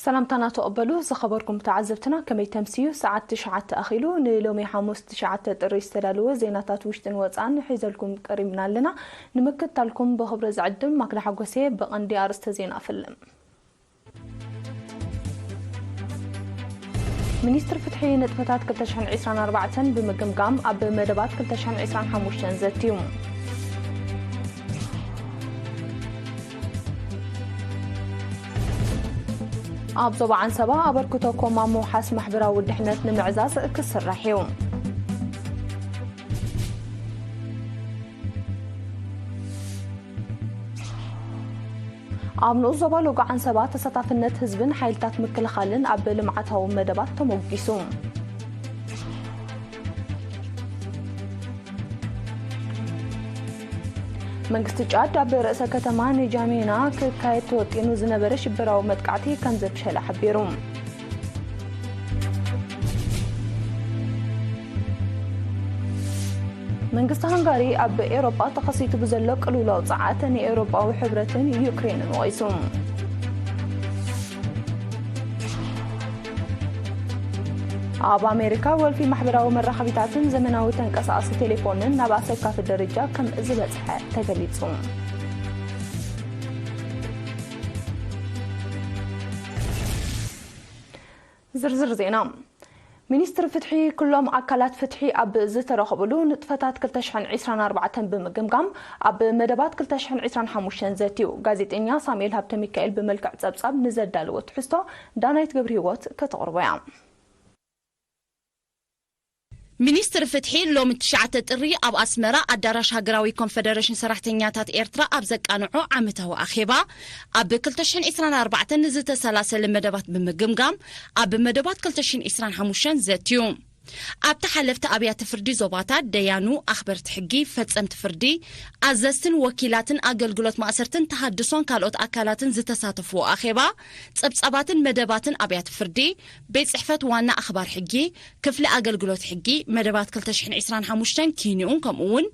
ሰላምታና ተቐበሉ። ዝኸበርኩም ተዓዘብትና፣ ከመይ ተምስዩ? ሰዓት ትሽዓተ ኣኺሉ። ንሎሚ ሓሙስ ትሽዓተ ጥሪ ዝተዳለወ ዜናታት ውሽጥን ወጻእን ሒዘልኩም ቀሪብና ኣለና። ንምክትታልኩም ብኽብሪ ዝዕድም ማክዳ ሓጎሴ። ብቐንዲ ኣርእስተ ዜና እፍልም። ሚኒስትሪ ፍትሒ ንጥፈታት ክልተ ሽሕን ዕስራን ኣርባዕተን ብምግምጋም ኣብ መደባት ክልተ ሽሕን ዕስራን ሓሙሽተን ዘትዩ። ኣብ ዞባ ዓንሰባ ኣበርክቶ ኮም ኣብ ምውሓስ ማሕበራዊ ድሕነት ንምዕዛዝ ክስራሕ እዩ። ኣብ ንኡስ ዞባ ሎጎ ዓንሰባ ተሳታፍነት ህዝብን ሓይልታት ምክልኻልን ኣብ ልምዓታዊ መደባት ተሞጊሱ። መንግስቲ ጫድ ኣብ ርእሰ ከተማ ንጃሜና ክካየድ ተወጢኑ ዝነበረ ሽበራዊ መጥቃዕቲ ከም ዘፍሸለ ሓቢሩ። መንግስቲ ሃንጋሪ ኣብ ኤውሮጳ ተኸሲቱ ብዘሎ ቅልውላው ጸዓት ንኤውሮጳዊ ሕብረትን ዩክሬንን ወቒሱ። ኣብ ኣሜሪካ ወልፊ ማሕበራዊ መራኸቢታትን ዘመናዊ ተንቀሳቓሲ ቴሌፎንን ናብ ኣሰካፊ ደረጃ ከም ዝበጽሐ ተገሊጹ። ዝርዝር ዜና። ሚኒስትሪ ፍትሒ ኩሎም ኣካላት ፍትሒ ኣብ ዝተረኸብሉ ንጥፈታት ክልተ ሽሕን ዕስራን ኣርባዕተን ብምግምጋም ኣብ መደባት ክልተ ሽሕን ዕስራን ሓሙሽተን ዘትዩ። ጋዜጠኛ ሳሙኤል ሃብተ ሚካኤል ብመልክዕ ጸብጻብ ንዘዳለዎ ትሕዝቶ ዳናይት ገብረ ህይወት ከተቕርቦ እያ። ሚኒስትሪ ፍትሒ ሎሚ ትሽዓተ ጥሪ ኣብ ኣስመራ ኣዳራሽ ሃገራዊ ኮንፈደሬሽን ሰራሕተኛታት ኤርትራ ኣብ ዘቃንዖ ዓመታዊ ኣኼባ ኣብ ክልተ ሽሕን ዕስራን ኣርባዕተን ንዝተሰላሰለ መደባት ብምግምጋም ኣብ መደባት ክልተ ሽሕን ዕስራን ሓሙሽተን ዘትዩ። ኣብቲ ሓለፍቲ ኣብያተ ፍርዲ ዞባታት፣ ደያኑ፣ ኣኽበርቲ ሕጊ፣ ፈጸምቲ ፍርዲ፣ ኣዘዝትን ወኪላትን ኣገልግሎት ማእሰርትን ተሃድሶን ካልኦት ኣካላትን ዝተሳተፍዎ ኣኼባ፣ ጸብጻባትን መደባትን ኣብያተ ፍርዲ፣ ቤት ጽሕፈት ዋና ኣኽባር ሕጊ፣ ክፍሊ ኣገልግሎት ሕጊ፣ መደባት ክልተ ሽሕን ዕስራን ሓሙሽተን ኪንኡን ከምኡ እውን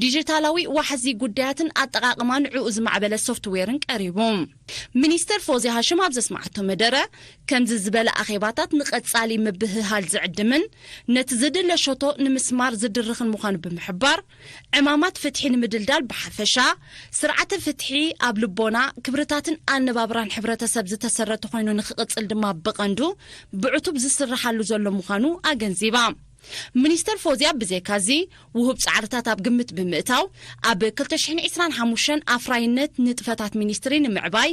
ዲጂታላዊ ዋሕዚ ጉዳያትን ኣጠቓቕማ ንዕኡ ዝማዕበለ ሶፍትዌርን ቀሪቡ። ሚኒስተር ፎዚ ሃሽም ኣብ ዘስማዓቶ መደረ፣ ከምዚ ዝበለ ኣኼባታት ንቐጻሊ ምብህሃል ዝዕድምን ነቲ ዝድለ ሸቶ ንምስማር ዝድርኽን ምዃኑ ብምሕባር፣ ዕማማት ፍትሒ ንምድልዳል ብሓፈሻ፣ ስርዓተ ፍትሒ ኣብ ልቦና፣ ክብርታትን ኣነባብራን ሕብረተሰብ ዝተሰረተ ኮይኑ ንኽቕጽል ድማ ብቐንዱ ብዕቱብ ዝስርሓሉ ዘሎ ምዃኑ ኣገንዚባ። ሚኒስተር ፎዝያ ብዘይካዚ፣ ውሁብ ጻዕርታት ኣብ ግምት ብምእታው፣ ኣብ ክልተ ሽሕን ዕስራን ሓሙሽተን ኣፍራይነት ንጥፈታት ሚኒስትሪ ንምዕባይ፣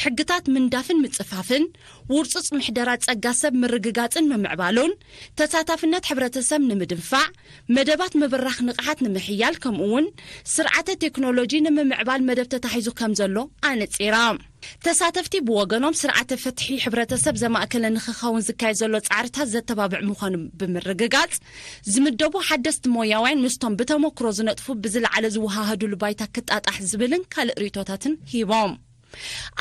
ሕግታት ምንዳፍን ምጽፋፍን፣ ውርጹጽ ምሕደራ ጸጋ ሰብ ምርግጋጽን ምምዕባሉን፣ ተሳታፍነት ሕብረተሰብ ንምድንፋዕ፣ መደባት ምብራኽ ንቕሓት ንምሕያል፣ ከምኡውን ስርዓተ ቴክኖሎጂ ንምምዕባል መደብ ተታሒዙ ከም ዘሎ ኣነጺራ። ተሳተፍቲ ብወገኖም፣ ስርዓተ ፍትሒ ሕብረተሰብ ዘማእከለ ንኽኸውን ዝካየድ ዘሎ ጻዕርታት ዘተባብዕ ምዃኑ ብምርግጋጽ፣ ዝምደቡ ሓደስቲ ሞያውያን ምስቶም ብተመክሮ ዝነጥፉ ብዝለዓለ ዝወሃሃዱሉ ባይታ ክጣጣሕ ዝብልን ካልእ ርእይቶታትን ሂቦም።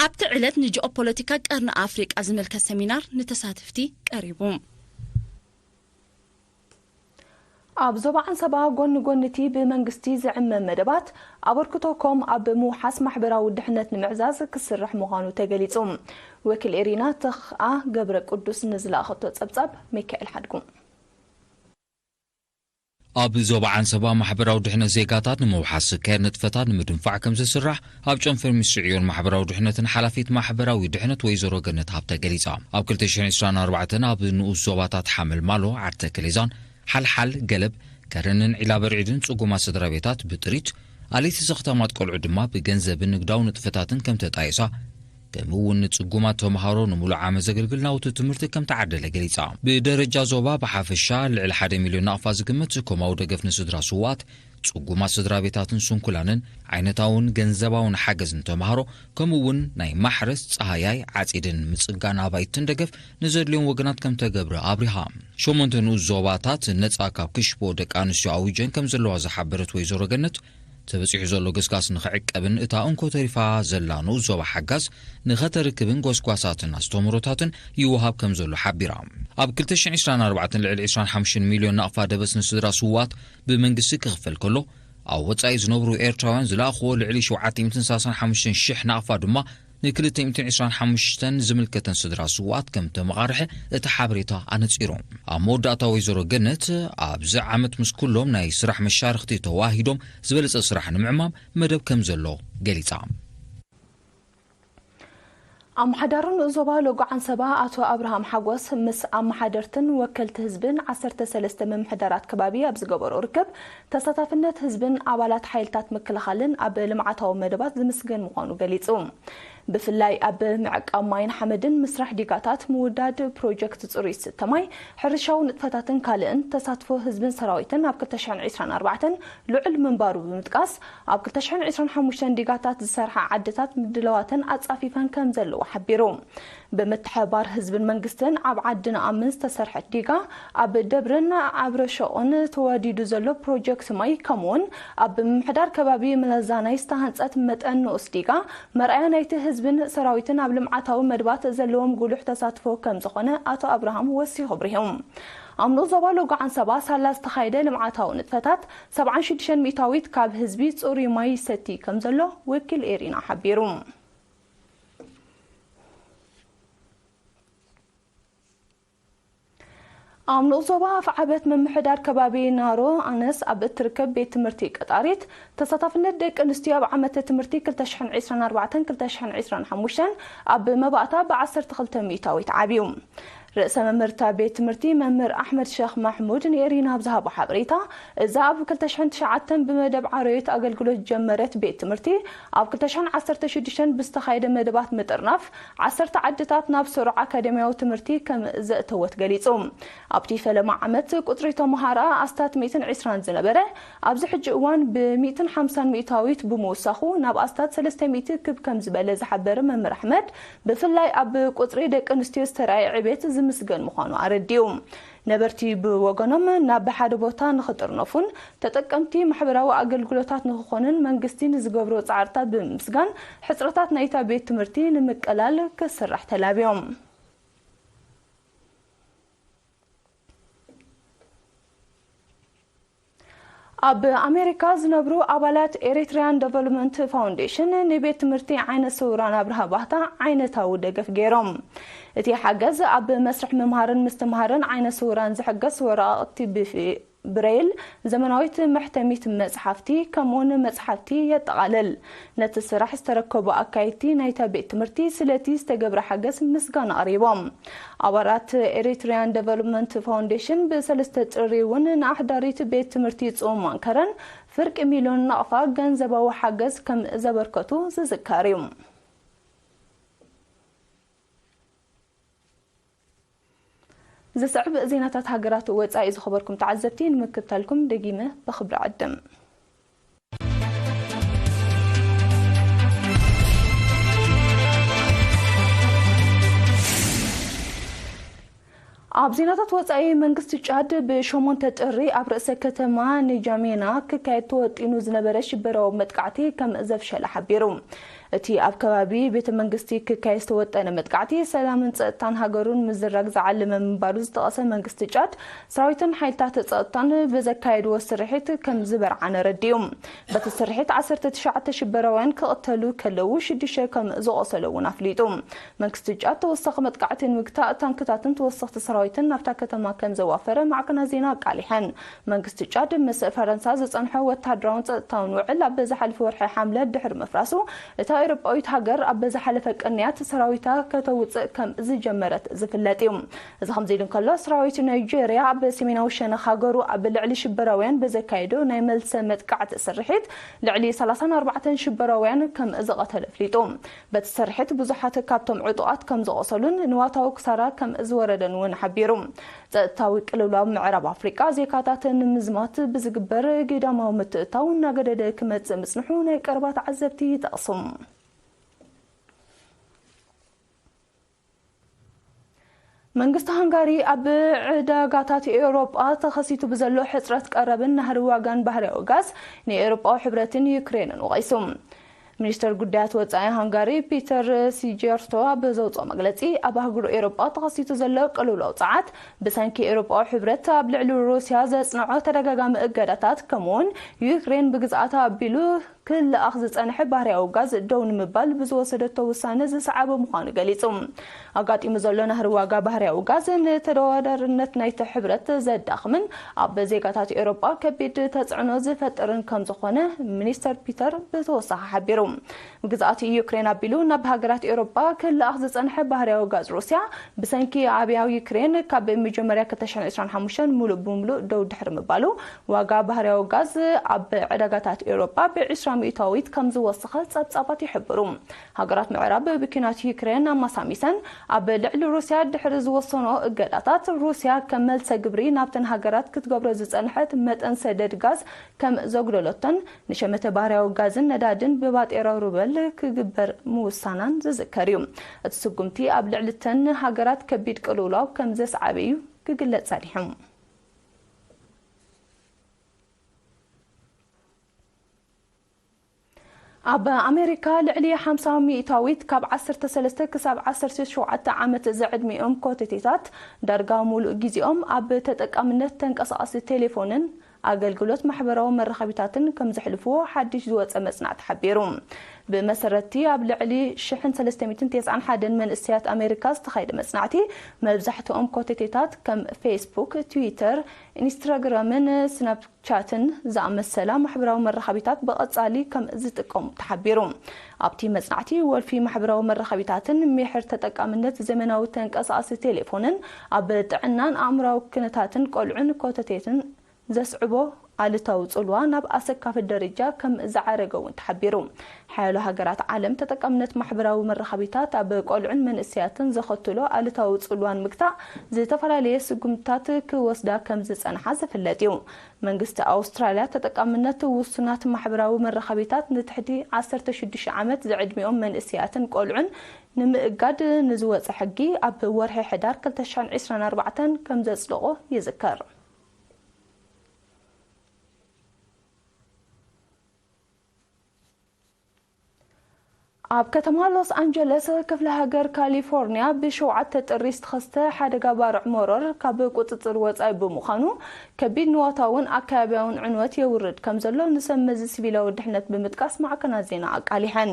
ኣብቲ ዕለት ንጂኦፖለቲካ ቀርኒ ኣፍሪቃ ዝምልከት ሰሚናር ንተሳተፍቲ ቀሪቡ። ኣብ ዞባ ዓንሰባ ጎኒ ጎኒ እቲ ብመንግስቲ ዝዕመም መደባት፣ ኣበርክቶ ኮም ኣብ ምውሓስ ማሕበራዊ ድሕነት ንምዕዛዝ ክስራሕ ምዃኑ ተገሊጹ። ወኪል ኤሪና ተኽኣ ገብረ ቅዱስ ንዝለኣኸቶ ጸብጻብ ሚካኤል ሓድጉ። ኣብ ዞባ ዓንሰባ ማሕበራዊ ድሕነት ዜጋታት ንምውሓስ ዝካየድ ንጥፈታት ንምድንፋዕ ከም ዝስራሕ ኣብ ጨንፈር ሚኒስትሪ ዕዮን ማሕበራዊ ድሕነትን ሓላፊት ማሕበራዊ ድሕነት ወይዘሮ ገነት ሃብተ ገሊጻ። ኣብ ክልተ ሽሕን ዕስራን ኣርባዕተን ኣብ ንኡስ ዞባታት ሓመልማሎ፣ ዓዲ ተከሌዛን፣ ሓልሓል፣ ገለብ፣ ከረንን ዒላ በርዒድን ጽጉማት ስድራ ቤታት ብጥሪት፣ ኣሌት ዘኽታማት ቆልዑ ድማ ብገንዘብን ንግዳዊ ንጥፈታትን ከም ተጣየሳ፣ ከምኡ እውን ንጽጉማት ተምሃሮ ንምሉእ ዓመት ዘገልግል ናውቲ ትምህርቲ ከም ተዓደለ ገሊጻ። ብደረጃ ዞባ ብሓፈሻ ልዕሊ ሓደ ሚልዮን ናቕፋ ዝግመት ኮማዊ ደገፍ ንስድራ ስውኣት፣ ጽጉማት ስድራ ቤታትን ስንኩላንን፣ ዓይነታውን ገንዘባውን ሓገዝ ንተምሃሮ፣ ከምኡ እውን ናይ ማሕረስ፣ ጸሃያይ፣ ዓጺድን ምጽጋን ኣባይትን ደገፍ ንዘድልዮም ወገናት ከም ተገብረ ኣብሪሃ። ሸሞንተ ንኡስ ዞባታት ነጻ ካብ ክሽቦ ደቂ ኣንስትዮ ኣዊጀን ከም ዘለዋ ዝሓበረት ወይዘሮ ገነት፣ ተበጺሑ ዘሎ ገስጋስ ንኽዕቀብን እታ እንኮ ተሪፋ ዘላ ንኡስ ዞባ ሓጋዝ ንኸተርክብን ጎስጓሳትን ኣስተምህሮታትን ይወሃብ ከም ዘሎ ሓቢራ። ኣብ ክልተ ሽሕን ዕስራን ኣርባዕተን ልዕሊ ዕስራን ሓሙሽተን ሚልዮን ናቕፋ ደበስ ንስድራ ስውኣት ብመንግስቲ ክኽፈል ከሎ፣ ኣብ ወጻኢ ዝነብሩ ኤርትራውያን ዝለኣኽዎ ልዕሊ ሸውዓተ ሚእትን ሰላሳን ሓሙሽተን ሽሕ ናቕፋ ድማ ን225 ዝምልከተን ስድራ ስውኣት ከም ተመቓርሐ እቲ ሓበሬታ ኣነጺሩ። ኣብ መወዳእታ ወይዘሮ ገነት፣ ኣብዚ ዓመት ምስ ኩሎም ናይ ስራሕ መሻርኽቲ ተዋሂዶም ዝበለጸ ስራሕ ንምዕማም መደብ ከም ዘሎ ገሊጻ። ኣመሓዳሪ ንኡስ ዞባ ሎጎ ዓንሰባ ኣቶ ኣብርሃም ሓጎስ ምስ ኣመሓደርትን ወከልቲ ህዝብን ዓሰርተ ሰለስተ ምምሕዳራት ከባቢ ኣብ ዝገበሮ ርክብ፣ ተሳታፍነት ህዝብን ኣባላት ሓይልታት ምክልኻልን ኣብ ልምዓታዊ መደባት ዝምስገን ምዃኑ ገሊጹ። ብፍላይ ኣብ ምዕቃብ ማይን ሓመድን፣ ምስራሕ ዲጋታት፣ ምውዳድ ፕሮጀክት ጽሩይ ዝስተ ማይ፣ ሕርሻዊ ንጥፈታትን ካልእን ተሳትፎ ህዝብን ሰራዊትን ኣብ ክልተ ሽሕን ዕስራን ኣርባዕተን ልዑል ምንባሩ ብምጥቃስ፣ ኣብ ክልተ ሽሕን ዕስራን ሓሙሽተን ዲጋታት ዝሰርሓ ዓድታት ምድላዋተን ኣጻፊፈን ከም ዘለዋ ሓቢሩ። ብምትሕብባር ህዝብን መንግስትን ኣብ ዓዲ ንኣምን ዝተሰርሐት ዲጋ፣ ኣብ ደብርን ኣብ ረሸቑን ተዋዲዱ ዘሎ ፕሮጀክት ማይ፣ ከምኡውን ኣብ ምምሕዳር ከባቢ መዛናይ ዝተሃንጸት መጠን ንኡስ ዲጋ፣ መርኣያ ናይቲ ህዝብን ሰራዊትን ኣብ ልምዓታዊ መድባት ዘለዎም ጉሉሕ ተሳትፎ ከም ዝኾነ ኣቶ ኣብርሃም ወሲኹ ኣብሪሁ። ኣብ ንኡስ ዞባ ሎጎ ዓንሰባ ሳላ ዝተኻየደ ልምዓታዊ ንጥፈታት፣ ሰብዓን ሽዱሽተን ሚእታዊት ካብ ህዝቢ ጽሩይ ማይ ይሰቲ ከም ዘሎ ወኪል ኤሪና ሓቢሩ። ኣብ ንኡስ ዞባ ኣፍዓበት ምምሕዳር ከባቢ ናሮ ኣነስ ኣብ እትርከብ ቤት ትምህርቲ ቀጣሪት፣ ተሳታፍነት ደቂ ኣንስትዮ ኣብ ዓመተ ትምህርቲ ክልተ ሽሕን ዕስራን ኣርባዕተን ክልተ ሽሕን ዕስራን ሓሙሽተን ኣብ መባእታ ብ ዓሰርተ ክልተ ሚእታዊት ዓብዩ። ርእሰ መምህርታ ቤት ትምህርቲ መምህር ኣሕመድ ሸኽ ማሕሙድ ንኤሪና ኣብ ዝሃቦ ሓበሬታ፣ እዛ ኣብ ክልተ ሽሕን ትሽዓተን ብመደብ ዓረዮት ኣገልግሎት ጀመረት ቤት ትምህርቲ፣ ኣብ ክልተ ሽሕን ዓሰርተ ሽዱሽተን ብዝተኻየደ መደባት ምጥርናፍ፣ ዓሰርተ ዓድታት ናብ ስሩዕ ኣካደምያዊ ትምህርቲ ከም ዘእተወት ገሊጹ። ኣብቲ ፈለማ ዓመት ቁጽሪ ተመሃራ ኣስታት ሚእትን ዕስራን ዝነበረ፣ ኣብዚ ሕጂ እዋን ብ ሚእትን ሓምሳን ሚእታዊት ብምውሳኹ፣ ናብ ኣስታት ሰለስተ ሚእቲ ክብ ከም ዝበለ ዝሓበረ መምህር ኣሕመድ፣ ብፍላይ ኣብ ቁጽሪ ደቂ ኣንስትዮ ዝተራእየ ዕቤት ዝምስገን ምዃኑ ኣረዲኡ። ነበርቲ ብወገኖም፣ ናብ ሓደ ቦታ ንኽጥርነፉን ተጠቀምቲ ማሕበራዊ ኣገልግሎታት ንኽኾኑን መንግስቲ ንዝገብሮ ጻዕርታት ብምምስጋን፣ ሕጽረታት ናይታ ቤት ትምህርቲ ንምቅላል ክስራሕ ተላብዮም። ኣብ ኣሜሪካ ዝነብሩ ኣባላት ኤሪትሪያን ዴቨሎፕመንት ፋውንዴሽን፣ ንቤት ትምህርቲ ዓይነ ስውራን ኣብርሃ ባህታ ዓይነታዊ ደገፍ ገይሮም። እቲ ሓገዝ፣ ኣብ መስርሕ ምምሃርን ምስትምሃርን ዓይነ ስውራን ዝሕገዝ ወረቓቕቲ ብፊ-፣ ብሬይል፣ ዘመናዊት መሕተሚት መጽሓፍቲ፣ ከምኡውን መጽሓፍቲ የጠቓልል። ነቲ ስራሕ ዝተረከቡ ኣካየድቲ ናይታ ቤት ትምህርቲ፣ ስለቲ ዝተገብረ ሓገዝ ምስጋና ኣቕሪቦም። ኣባላት ኤሪትሪያን ዴቨሎፕመንት ፋውንዴሽን ብሰለስተ ጥሪ እውን ንኣሕዳሪት ቤት ትምህርቲ ጽኡማን ከረን ፍርቂ ሚልዮን ናቕፋ ገንዘባዊ ሓገዝ ከም ዘበርከቱ ዝዝከር እዩ። ዝስዕብ ዜናታት ሃገራት ወጻኢ ዝኸበርኩም ተዓዘብቲ ንምክትታልኩም ደጊመ ብኽብሪ ዕድም። ኣብ ዜናታት ወጻኢ፣ መንግስቲ ጫድ ብሸሞንተ ጥሪ ኣብ ርእሰ ከተማ ንጃሜና ክካየድ ተወጢኑ ዝነበረ ሽበራዊ መጥቃዕቲ ከም ዘፍሸለ ሓቢሩ። እቲ ኣብ ከባቢ ቤተ መንግስቲ ክካየድ ዝተወጠነ መጥቃዕቲ፣ ሰላምን ጸጥታን ሃገሩን ምዝራግ ዝዓለመ ምንባሩ ዝጠቐሰ መንግስቲ ጫድ፣ ሰራዊትን ሓይልታት ጸጥታን ብዘካየድዎ ስርሒት ከም ዝበርዓነ ረዲኡ። በቲ ስርሒት ዓሰርተ ትሽዓተ ሽበራውያን ክቕተሉ ከለዉ፣ ሽዱሽተ ከም ዝቖሰሉ እውን ኣፍሊጡ። መንግስቲ ጫድ ተወሳኺ መጥቃዕቲ ንምግታእ ታንክታትን ተወሰኽቲ ሰራዊትን ናብታ ከተማ ከም ዘዋፈረ ማዕከናት ዜና ኣቃሊሐን። መንግስቲ ጫድ ምስ ፈረንሳ ዝጸንሖ ወተሃደራውን ጸጥታውን ውዕል ኣብ ዝሓለፈ ወርሒ ሓምለ ድሕሪ ምፍራሱ፣ እታ ኤውሮጳዊት ሃገር ኣብ ዝሓለፈ ቅንያት ሰራዊታ ከተውጽእ ከም ዝጀመረት ዝፍለጥ እዩ። እዚ ከምዚ ኢሉ እንከሎ፣ ሰራዊት ናይጄርያ ኣብ ሰሜናዊ ሸነኽ ሃገሩ ኣብ ልዕሊ ሽበራውያን ብዘካየዶ ናይ መልሰ መጥቃዕቲ ስርሒት፣ ልዕሊ ሰላሳን ኣርባዕተን ሽበራውያን ከም ዝቐተለ ኣፍሊጡ። በቲ ስርሒት ብዙሓት ካብቶም ዕጡቓት ከም ዝቖሰሉን ንዋታዊ ክሳራ ከም ዝወረደን እውን ሓቢሩ። ጸጥታዊ ቅልውላው ምዕራብ ኣፍሪቃ ዜጋታት ንምዝማት ብዝግበር ግዳማዊ ምትእትታው እናገደደ ክመጽእ ምጽንሑ ናይ ቀረባ ተዓዘብቲ ይጠቕሱ። መንግስቲ ሃንጋሪ ኣብ ዕዳጋታት ኤውሮጳ ተኸሲቱ ብዘሎ ሕጽረት ቀረብን ናህሪ ዋጋን ባህርያዊ ጋዝ ንኤውሮጳዊ ሕብረትን ዩክሬንን ወቒሱ። ሚኒስተር ጉዳያት ወጻኢ ሃንጋሪ ፒተር ሲጀርቶ ኣብ ዘውጽኦ መግለጺ፣ ኣብ ኣህጉር ኤውሮጳ ተኸሲቱ ዘሎ ቅልውላው ጸዓት ብሰንኪ ኤውሮጳዊ ሕብረት ኣብ ልዕሊ ሩስያ ዘጽንዖ ተደጋጋሚ እገዳታት፣ ከምኡውን ዩክሬን ብግዝኣታ ኣቢሉ ክልኣኽ ዝጸንሐ ባህርያዊ ጋዝ ደው ንምባል ብዝወሰደቶ ውሳነ ዝሰዓበ ምዃኑ ገሊጹ። ኣጋጢሙ ዘሎ ናህሪ ዋጋ ባህርያዊ ጋዝ ንተወዳዳርነት ናይቲ ሕብረት ዘዳኽምን ኣብ ዜጋታት ኤውሮጳ ከቢድ ተጽዕኖ ዝፈጥርን ከም ዝኾነ ሚኒስተር ፒተር ብተወሳኺ ሓቢሩ። ግዝኣት ዩክሬን ኣቢሉ ናብ ሃገራት ኤውሮጳ ክልኣኽ ዝጸንሐ ባህርያዊ ጋዝ ሩስያ ብሰንኪ ኣብያ ዩክሬን ካብ መጀመርያ ክልተ ሽሕን ዕስራን ሓሙሽተን ሙሉእ ብሙሉእ ደው ድሕሪ ምባሉ፣ ዋጋ ባህርያዊ ጋዝ ኣብ ዕዳጋታት ኤውሮጳ ብዕስራ ሚእታዊት ከም ዝወሰኸ ጸብጻባት ይሕብሩ። ሃገራት ምዕራብ ብኲናት ዩክሬን ኣማሳሚሰን ኣብ ልዕሊ ሩስያ ድሕሪ ዝወሰኖ እገዳታት፣ ሩስያ ከም መልሰ ግብሪ ናብተን ሃገራት ክትገብሮ ዝጸንሐት መጠን ሰደድ ጋዝ ከም ዘጉደለቶን ንሸመተ ባህርያዊ ጋዝን ነዳድን ብባጤራ ሩበል ክግበር ምውሳናን ዝዝከር እዩ። እቲ ስጉምቲ ኣብ ልዕሊ እተን ሃገራት ከቢድ ቅልውላው ከም ዘስዓበ እዩ ክግለጽ ጸኒሑ። ኣብ ኣሜሪካ ልዕሊ ሓምሳ ሚእታዊት ካብ ዓሰርተ ሰለስተ ክሳብ ዓሰርተ ሸውዓተ ዓመት ዝዕድሚኦም ኮተቴታት ዳርጋ ሙሉእ ግዜኦም ኣብ ተጠቃምነት ተንቀሳቓሲ ቴሌፎንን ኣገልግሎት ማሕበራዊ መራኸቢታትን ከም ዘሕልፍዎ ሓድሽ ዝወጸ መጽናዕቲ ሓቢሩ። ብመሰረትቲ ኣብ ልዕሊ ሽሕን ሰለስተ ሚእትን ተስዓን ሓደን መንእሰያት ኣሜሪካ ዝተኻየደ መጽናዕቲ፣ መብዛሕትኦም ኮተቴታት ከም ፌስቡክ፣ ትዊተር፣ ኢንስታግራምን ስናፕቻትን ዝኣመሰላ ማሕበራዊ መራኸቢታት ብቐጻሊ ከም ዝጥቀሙ ተሓቢሩ። ኣብቲ መጽናዕቲ፣ ወልፊ ማሕበራዊ መራኸቢታትን ምሒር ተጠቃምነት ዘመናዊ ተንቀሳቓሲ ቴሌፎንን ኣብ ጥዕናን ኣእምራዊ ኩነታትን ቆልዑን ኮተቴትን ዘስዕቦ ኣሉታዊ ጽልዋ ናብ ኣሰካፊ ደረጃ ከም ዝዓረገ እውን ተሓቢሩ። ሓያሎ ሃገራት ዓለም ተጠቃምነት ማሕበራዊ መራኸቢታት ኣብ ቆልዑን መንእሰያትን ዘኸትሎ ኣሉታዊ ጽልዋ ንምግታእ ዝተፈላለየ ስጉምትታት ክወስዳ ከም ዝጸንሓ ዝፍለጥ እዩ። መንግስቲ ኣውስትራልያ ተጠቃምነት ውሱናት ማሕበራዊ መራኸቢታት ንትሕቲ ዓሰርተ ሽዱሽተ ዓመት ዝዕድሚኦም መንእሰያትን ቆልዑን ንምእጋድ ንዝወጸ ሕጊ ኣብ ወርሒ ሕዳር ክልተ ሽሕን ዕስራን ኣርባዕተን ከም ዘጽደቖ ይዝከር። ኣብ ከተማ ሎስ ኣንጀለስ ክፍለ ሃገር ካሊፎርኒያ ብሸውዓተ ጥሪ ዝተኸስተ ሓደጋ ባርዕ መሮር ካብ ቁጽጽር ወጻኢ ብምዃኑ፣ ከቢድ ንዋታውን ኣከባቢያውን ዕንወት የውርድ ከም ዘሎ ንሰብ መዚ ሲቪላዊ ድሕነት ብምጥቃስ ማዕከናት ዜና ኣቃሊሐን።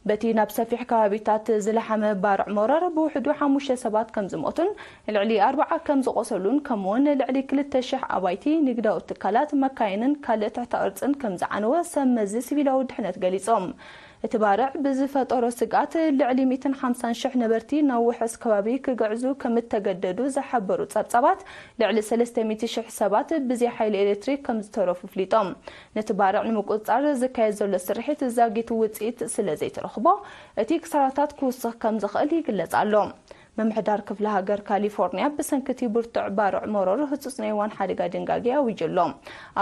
በቲ ናብ ሰፊሕ ከባቢታት ዝለሓመ ባርዕ መሮር ብውሕዱ ሓሙሽተ ሰባት ከም ዝሞቱን ልዕሊ ኣርባዓ ከም ዝቖሰሉን፣ ከምኡውን ልዕሊ ክልተ ሽሕ ኣባይቲ፣ ንግዳዊ ትካላት፣ መካይንን ካልእ ትሕተ ቅርጽን ከም ዝዓነወ ሰብ መዚ ሲቪላዊ ድሕነት ገሊጾም። እቲ ባርዕ ብዝፈጠሮ ስግኣት፣ ልዕሊ ሚእትን ሓምሳን ሽሕ ነበርቲ ናብ ውሑስ ከባቢ ክግዕዙ ከም እተገደዱ ዝሓበሩ ጸብጻባት፣ ልዕሊ ሰለስተ ሚእቲ ሽሕ ሰባት ብዘይ ሓይሊ ኤሌክትሪክ ከም ዝተረፉ ኣፍሊጦም። ነቲ ባርዕ ንምቁጽጻር ዝካየድ ዘሎ ስርሒት ዛጊት ውጽኢት ስለ ዘይተረኽቦ፣ እቲ ክሳራታት ክውስኽ ከም ዝኽእል ይግለጽ ኣሎ። ምምሕዳር ክፍለ ሃገር ካሊፎርኒያ ብሰንኪ እቲ ብርቱዕ ባርዕ መሮር ህጹጽ ናይ እዋን ሓደጋ ድንጋጌ ኣዊጁ ኣሎ።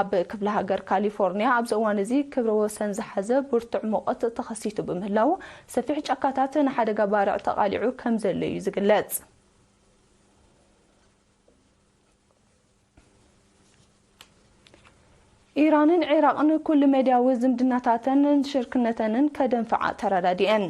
ኣብ ክፍለ ሃገር ካሊፎርኒያ ኣብዚ እዋን እዚ ክብረ ወሰን ዝሓዘ ብርቱዕ ሙቐት ተኸሲቱ ብምህላዉ፣ ሰፊሕ ጫካታት ንሓደጋ ባርዕ ተቓሊዑ ከም ዘሎ እዩ ዝግለጽ። ኢራንን ዒራቕን ኩሉ መድያዊ ዝምድናታተንን ሽርክነተንን ከደንፍዓ ተረዳዲኤን።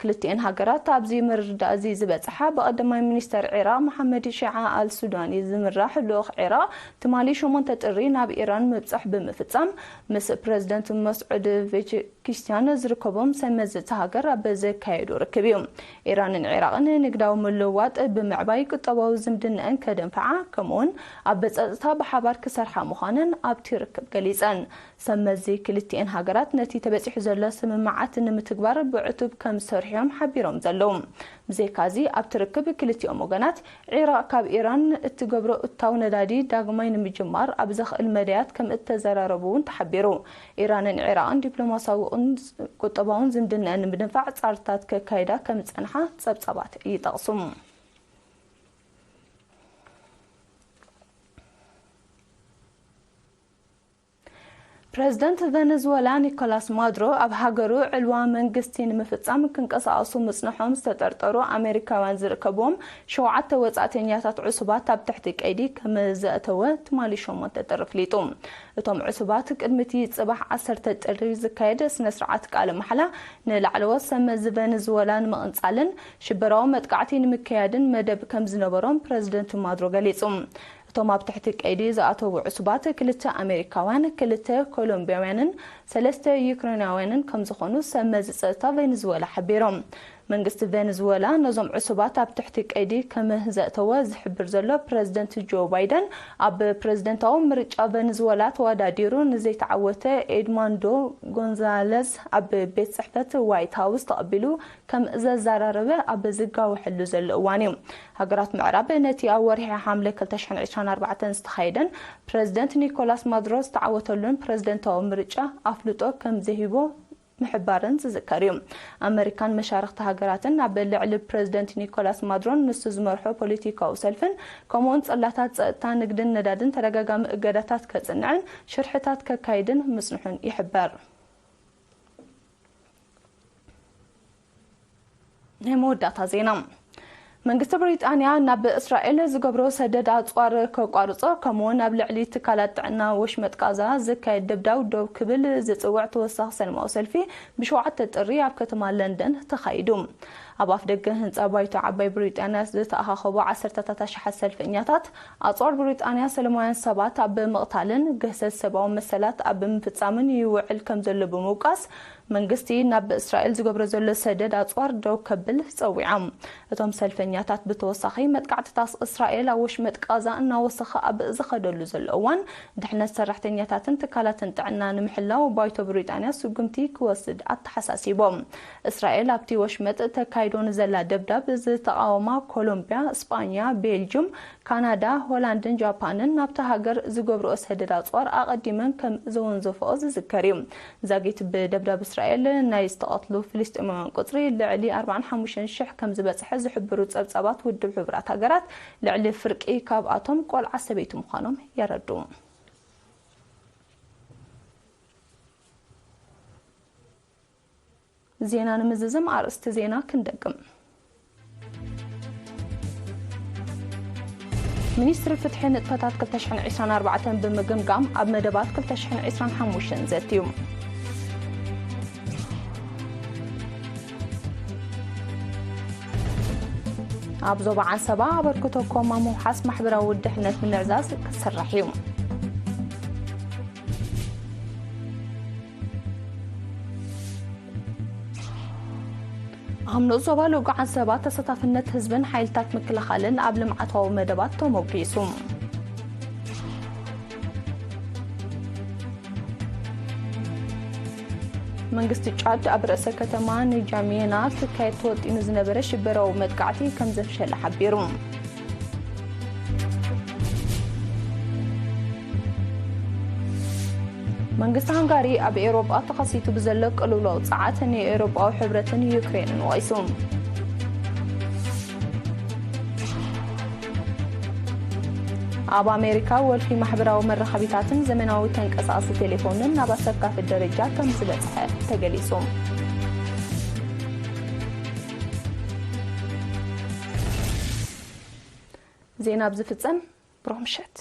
ክልቲኤን ሃገራት ኣብዚ ምርድዳእ እዚ ዝበጽሓ ብቐዳማይ ሚኒስተር ዒራቕ መሓመድ ሺዓ ኣል ሱዳኒ ዝምራሕ ልኡኽ ዒራቕ ትማሊ ሸሞንተ ጥሪ ናብ ኢራን ምብጻሕ ብምፍጻም ምስ ፕረዚደንት መስዑድ ፔዜሽኪያን ዝርከቦም ሰብ መዚ እታ ሃገር ኣብ ዘካየዶ ርክብ እዩ። ኢራንን ዒራቕን ንግዳዊ ምልውዋጥ ብምዕባይ ቁጠባዊ ዝምድነአን ከደንፍዓ ከምኡውን ኣብ ጸጥታ ብሓባር ክሰርሓ ምዃነን ኣብቲ ርክብ ገሊጸን። ሰብ መዚ ክልቲኤን ሃገራት ነቲ ተበጺሑ ዘሎ ስምምዓት ንምትግባር ብዕቱብ ከም ዝሰርሑ እዮም ሓቢሮም ዘለዉ። ብዘይካዚ ኣብቲ ርክብ ክልቲኦም ወገናት ዒራቕ ካብ ኢራን እትገብሮ እታው ነዳዲ ዳግማይ ንምጅማር ኣብ ዘኽእል መዳያት ከም እተዘራረቡ እውን ተሓቢሩ። ኢራንን ዒራቕን ዲፕሎማሲያውን ቁጠባውን ዝምድነአን ንምድንፋዕ ጻርታት ከካይዳ ከም ዝጸንሓ ጸብጻባት ይጠቕሱ። ፕረዚደንት ቨነዝወላ ኒኮላስ ማዱሮ ኣብ ሃገሩ ዕልዋ መንግስቲ ንምፍጻም ክንቀሳቐሱ ምጽንሖም ዝተጠርጠሩ ኣሜሪካውያን ዝርከብዎም ሸውዓተ ወጻእተኛታት ዕሱባት ኣብ ትሕቲ ቀይዲ ከም ዘእተወ ትማሊ ሸሞንተ ጥሪ ኣፍሊጡ። እቶም ዕሱባት ቅድሚ እቲ ጽባሕ ዓሰርተ ጥሪ ዝካየድ ስነ ስርዓት ቃለ ማሕላ ንላዕለዎት ሰብ መዚ ቨነዝወላ ንምቕንጻልን ሽበራዊ መጥቃዕቲ ንምክያድን መደብ ከም ዝነበሮም ፕረዚደንት ማዱሮ ገሊጹ። እቶም ኣብ ትሕቲ ቀይዲ ዝኣተዉ ዕሱባት ክልተ ኣሜሪካውያን፣ ክልተ ኮሎምቢያውያንን ሰለስተ ዩክሬናውያንን ከም ዝኾኑ ሰብ መዚ ጸጥታ ቬኔዙዌላ ሓቢሮም። መንግስቲ ቬኔዙዌላ ነዞም ዕሱባት ኣብ ትሕቲ ቀይዲ ከም ዘእተወ ዝሕብር ዘሎ ፕረዚደንት ጆ ባይደን፣ ኣብ ፕረዚደንታዊ ምርጫ ቬኔዙዌላ ተወዳዲሩ ንዘይተዓወተ ኤድማንዶ ጎንዛለዝ ኣብ ቤት ጽሕፈት ዋይት ሃውስ ተቐቢሉ ከም ዘዘራረበ ኣብ ዝጋወሐሉ ዘሎ እዋን እዩ። ሃገራት ምዕራብ ነቲ ኣብ ወርሒ ሓምለ ክልተ ሽሕን ዕስራን ኣርባዕተን ዝተኻየደን ፕረዚደንት ኒኮላስ ማዱሮ ዝተዓወተሉን ፕረዚደንታዊ ምርጫ ኣፍልጦ ከም ዘይህቦ ምሕባረን ዝዝከር እዩ። ኣመሪካን መሻርኽቲ ሃገራትን ኣብ ልዕሊ ፕረዚደንት ኒኮላስ ማዱሮን ንሱ ዝመርሖ ፖለቲካዊ ሰልፍን ከምኡውን ጽላታት ጸጥታ፣ ንግድን ነዳድን ተደጋጋሚ እገዳታት ከጽንዕን ሽርሕታት ከካይድን ምጽንሑን ይሕበር። ናይ መወዳእታ ዜና። መንግስቲ ብሪጣንያ ናብ እስራኤል ዝገብሮ ሰደድ ኣጽዋር ከቋርጾ፣ ከምኡውን ኣብ ልዕሊ ትካላት ጥዕና ወሽመጥ ቃዛ ዝካየድ ደብዳብ ደው ክብል ዝጽውዕ ተወሳኺ ሰላማዊ ሰልፊ ብሸውዓተ ጥሪ ኣብ ከተማ ለንደን ተኻይዱ። ኣብ ኣፍ ደገ ህንጻ ባይቶ ዓባይ ብሪጣንያ ዝተኣኻኸቡ ዓሰርተታት ኣሽሓት ሰልፈኛታት፣ ኣጽዋር ብሪጣንያ ሰለማውያን ሰባት ኣብ ምቕታልን ግህሰት ሰብኣዊ መሰላት ኣብ ምፍጻምን ይውዕል ከም ዘሎ ብምውቃስ፣ መንግስቲ ናብ እስራኤል ዝገብሮ ዘሎ ሰደድ ኣጽዋር ደው ከብል ጸዊዖም። እቶም ሰልፈኛታት ብተወሳኺ፣ መጥቃዕትታት እስራኤል ኣብ ወሽመጥ ቃዛ እናወሰኸ ኣብ ዝኸደሉ ዘሎ እዋን፣ ድሕነት ሰራሕተኛታትን ትካላትን ጥዕና ንምሕላው ባይቶ ብሪጣንያ ስጉምቲ ክወስድ ኣተሓሳሲቦም። እስራኤል ኣብቲ ወሽመጥ ተካይዶ ንዘላ ደብዳብ ዝተቓወማ ኮሎምቢያ፣ ስጳኛ፣ ቤልጅም፣ ካናዳ፣ ሆላንድን ጃፓንን ናብታ ሃገር ዝገብርኦ ሰደድ ኣጽዋር ኣቐዲመን ከም ዘወንዘፈኦ ዝዝከር እዩ። ዛጊት ብደብዳብ እስራኤል ናይ ዝተቐትሉ ፍልስጤማውያን ቁጽሪ ልዕሊ ኣርባዓን ሓሙሽተን ሽሕ ከም ዝበጽሐ ዝሕብሩ ጸብጻባት ውድብ ሕቡራት ሃገራት፣ ልዕሊ ፍርቂ ካብኣቶም ቆልዓ ሰበይቲ ምዃኖም የረድኡ። ዜና ንምዝዝም ኣርእስቲ ዜና ክንደግም። ሚኒስትሪ ፍትሒ ንጥፈታት ክልተ ሽሕን ዕስራን ኣርባዕተን ብምግምጋም ኣብ መደባት ክልተ ሽሕን ዕስራን ሓሙሽተን ዘትዩ። ኣብ ዞባ ዓሰባ ኣበርክቶ ኮማ ምውሓስ ማሕበራዊ ድሕነት ንምዕዛዝ ክስራሕ እዩ። ኣብ ንኡስ ዞባ ሎጎ ዓሰባ ተሳታፍነት ህዝብን ሓይልታት ምክልኻልን ኣብ ልምዓታዊ መደባት ተሞጊሱ። መንግስቲ ጫድ ኣብ ርእሰ ከተማ ንጃሜና ክካየድ ተወጢኑ ዝነበረ ሽበራዊ መጥቃዕቲ ከም ዘፍሸለ ሓቢሩ። መንግስቲ ሃንጋሪ ኣብ ኤውሮጳ ተኸሲቱ ብዘሎ ቅልውላው ጸዓት ንኤውሮጳዊ ሕብረትን ዩክሬንን ወቒሱ። ኣብ ኣሜሪካ ወልፊ ማሕበራዊ መራኸቢታትን ዘመናዊ ተንቀሳቓሲ ቴሌፎንን ናብ ኣሰካፊ ደረጃ ከም ዝበጽሐ ተገሊጹ። ዜና ኣብ ዝፍጸም፣ ብሩኽ ምሸት።